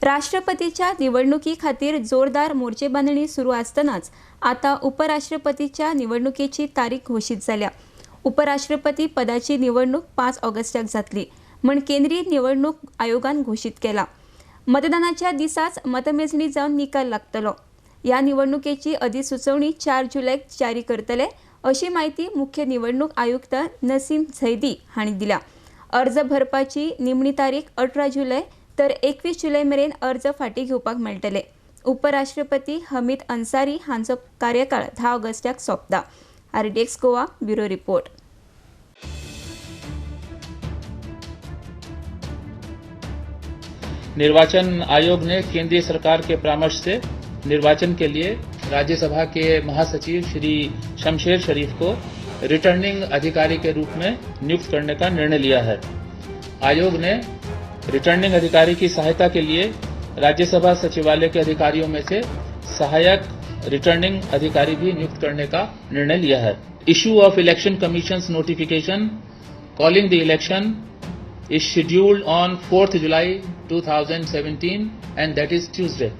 राष्ट्रपतीच्या निवडणुकी खातीर जोरदार मोर्चे बांदणी सुरू आसतनाच आता उपराष्ट्रपतीच्या निवडणुकेची तारीख घोशीत जाल्या. उपराष्ट्रपती पदाची निवडणूक 5 ऑगस्टाक जातली म्हण केंद्रीय निवडणूक आयोगान घोशीत केला. मतदानाच्या दिसाच मतमेजणी जावन निकाल लागतलो. ह्या निवडणुकेची अधिसुचोवणी 4 जुलयाक जारी करतले अशी म्हायती मुख्य निवडणूक आयुक्त नसीम झैदी हांणी दिल्या. अर्ज भरपाची निमणी तारीख 18 जुलय तर 21 जुलय मेरेन अर्ज फाटीं घेवपाक मेळटले. उपराष्ट्रपती हमीद अन्सारी हांचो कार्यकाळ 10 ऑगस्टाक सोंपता. RTX Goa bureau report. निर्वाचन आयोग ने केंद्रीय सरकार के परामर्श से निर्वाचन के लिए राज्यसभा के महासचिव श्री शमशेर शरीफ को रिटर्निंग अधिकारी के रूप में नियुक्त करने का निर्णय लिया है. आयोग ने रिटर्निंग अधिकारी की सहायता के लिए राज्यसभा सचिवालय के अधिकारियों में से सहायक रिटर्निंग अधिकारी भी नियुक्त करने का निर्णय लिया है. Issue of election commission's notification calling the election is scheduled on 4th July 2017 and that is Tuesday.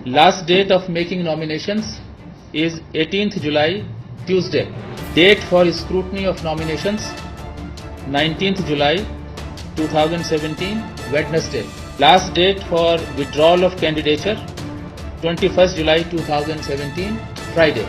Last date of making nominations is 18th July, Tuesday. Date for scrutiny of nominations 19th July 2017, Wednesday. Last date for withdrawal of candidature 21st July 2017, Friday.